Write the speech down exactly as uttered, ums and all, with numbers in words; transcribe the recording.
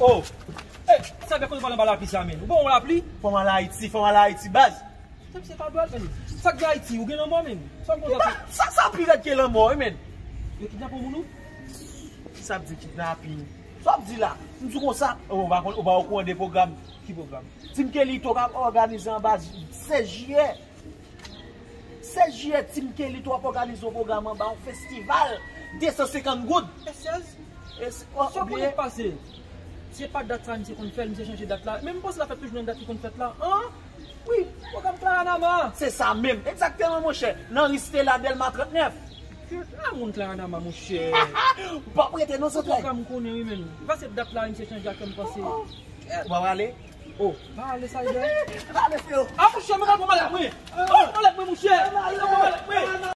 Oh! Ey, sa gen kote pale anba lapli sa, men. Ou bon lapli? Fòm al Ayiti, fòm al Ayiti, baz. Sa misye pa dwat, men. Sa k gen Ayiti, ou gen lanmò, men. Sa w konn sa? Sa, sa pi rèd ke lanmò, wi, men. Yo kidnape yon moun, ou? Sa ap di kidnaping. Sa ap di la? M di konsa, ou pa konn, ou pa okouran de pwogram. Ki pwogram? Tim Kelly tou ap òganize anba sèz jiyè. Sèz jiyè, Tim Kelly tou ap òganize yon pwogram anba yon festival. De san senkant goud. E sèz? E se, oh, sa konnen k pase? Se pa dat sa misye konn fè l, misye chanje dat la. Men m panse l ap fèt toujou nan dat li konn fèt la. An? Wi, pwogram Claranama. Se sa menm. Egzakteman, monchè. Nan ri Stella Delma trannèf. Ke, a moun Claranama, monchè. Ou p ap rete non, Santray. Pwogram m konnen, wi, menm. Pase dat la, misye chanje ak m panse. Ou pa prale? Oh, pa ale sa, Ibrahim. Ale, freo. A, monchè, mwen pral pran malèt mwen. Mwen pral pran malèt mwen, monchè. Mwen pral pran malèt mwen.